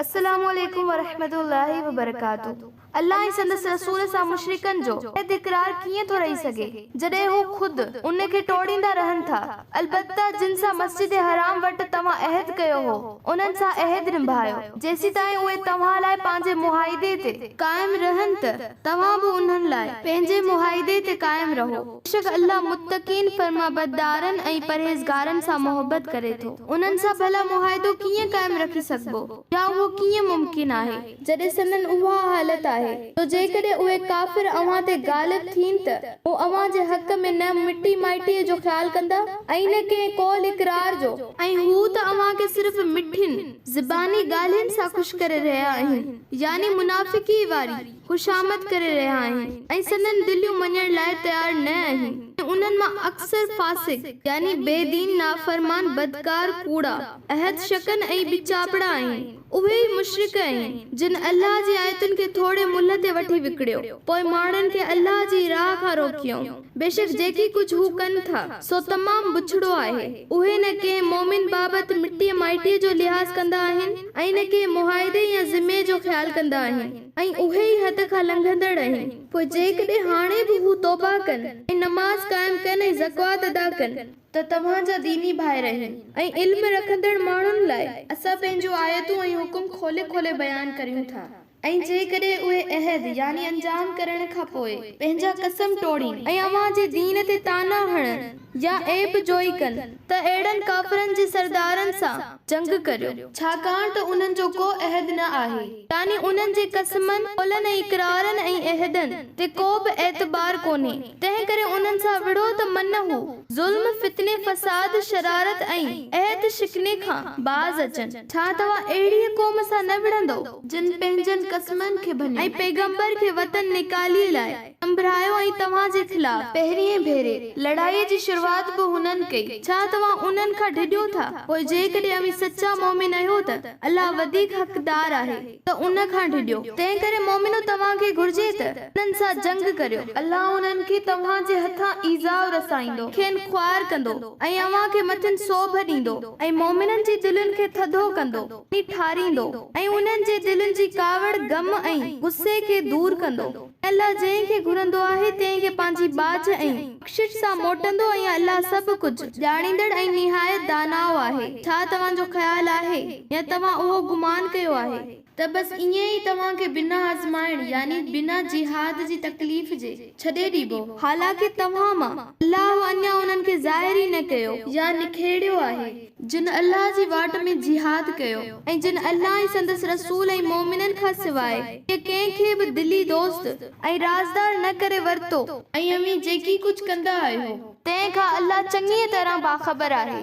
السلام عليڪم ورحمة الله وبرڪاته الله ۽ سندس رسول سان مشرڪن جو عهد اقرار ڪيئن ٿو رهي سگهي جڏهن هو خود ان کي ٽوڙيندا رهن ٿا البته جن سان مسجد حرام وٽ توهان عهد ڪيو هو انهن سان عهد نڀايو جيسيتائين اهي توهان لاء پنهنجي معاهدي تي قائم رهن ته توهان به انهن لاء پنهنجي معاهدي تي قائم رهو. بيشڪ الله متقين، فرمانبردارن ۽ پرهيزگارن سان محبت ڪري ٿو. انهن سان ڀلا معاهدو ڪيئن قائم رکي سگهبو يا اهو ڪيئن ممڪن آهي، جڏهن سندن اها حالت آهي، جو جيڪڏهن اهي ڪافر اوهان تي غالب ٿين ته هو اوهان جي حق ۾ نه مٽي مائٽيء جو خيال ڪندا ۽ نه ڪنهن قول اقرار جو، ۽ هو ته اوهان کي صرف مٺين زباني ڳالهين سان خوش ڪري رهيا آهن، يعني منافقيء واري. خوشامد ڪري رهيا آهن ۽ سندن دليون مڃڻ لاء تيار نه آهن ۽ انهن مان اڪثر فاسق، يعني بي دين، نافرمان، بدڪار، ڪوڙا، عهد شڪن ۽ ٻچاپڙا آهن. اهي ئي مشرڪ آهن، جن الله جي آيتن کي ٿوري ملهه تي وٺي وڪڻيو، پوء ماڻهن کي الله جي راهه کان روڪيائون. بيشڪ جيڪي ڪجهه هو ڪن ٿا، سو تمام بڇڙو آهي. اهي نه ڪنهن مؤمن بابت مٽيء مائٽيء جو لحاظ ڪندا آهن ۽ نه ڪنهن معاهدي يا ذمي جو خيال ڪندا آهن. ۽ اهي ئي حد کان لنگهندڙ آهن. پوء جيڪڏهن هاڻي به هو توبه ڪن ۽ نماز قائم ڪن ۽ زڪوات ادا ڪن ته توهان جا ديني ڀائر آهن. ۽ علم رکندڙ ماڻهن لاء اسان پنهنجون آيتون ۽ حڪم کولي کولي بيان ڪريون ٿا. ۽ جيڪڏهن اهي عهد، يعني انجام ڪرڻ، کان پوء پنهنجا قسم ٽوڙين ۽ اوهان جي دين تي طعنا هڻن يا عيب جوئي ڪن ته اهڙن ڪافرن جي سردارن سان جنگ ڪريو، ڇاڪاڻ ته انهن جو ڪو عهد نه آهي. يعني انهن جي قسمن، قولن ۽ اقرارن ۽ عهدن تي ڪو به اعتبار ڪونهي، تنهنڪري انهن سان وڙهو ته من هو ظلم، فتني، فساد، شرارت ۽ عهد شڪني کان باز اچن. ڇا توهان اهڙيء قوم سان نه وڙهندؤ، جن پنهنجن قسمن کي ڀڃيو ۽ پيغمبر کي وطن نيڪاليء لاء سنڀرايو ۽ توهان جي خلاف، پهرئين ڀيري، لڙائيء جي شروعات به هنن ڪئي، ڇا توهان انهن کان ڊڄو ٿا؟ پوء جيڪڏهن اوهين سچا مؤمن آهيو ته الله وڌيڪ حقدار آهي ته ان کان ڊڄو، تنهنڪري مؤمنو توهان کي گهرجي ته انهن سان جنگ ڪريو. الله انهن کي توهان جي هٿان ايذاء رسائيندو، کين خوار ڪندو ۽ اوهان کي مٿن سوڀ ڏيندو ۽ مؤمنن جي دلين کي ٿڌو ڪندو، يعني ٺاريندو، ۽ انهن جي دلين جي ڪاوڙ، غم ۽ غصي کي دور ڪندو. ۽ الله جنهن کي گهرندو آهي تنهن کي پنهنجي ٻاجهه ۽ بخشش سان موٽندو ۽ الله سڀ ڪجهه ڄاڻيندڙ ۽ نهايت داناء آهي. ڇا توهان جو خيال آهي يا توهان اهو گمان ڪيو آهي ته بس ائين ئي توهان کي بنا آزمائڻ يعني بنا جهاد جي تڪليف جي ڇڏي ڏبو حالانڪه توهان مان الله اڃا انهن کي ظاهر ئي نه ڪيو يا نکيڙيو آهي جن الله جي واٽ ۾ جهاد ڪيو ۽ جن الله ۽ سندس رسول ۽ مؤمنن کان سواء ٻئي ڪنهن کي به دلي دوست ۽ رازدار نه ڪري ورتو. ۽ اوهين جيڪي ڪجهه ڪندا آهيو. تنهن کان الله چڱيء طرح باخبر آهي.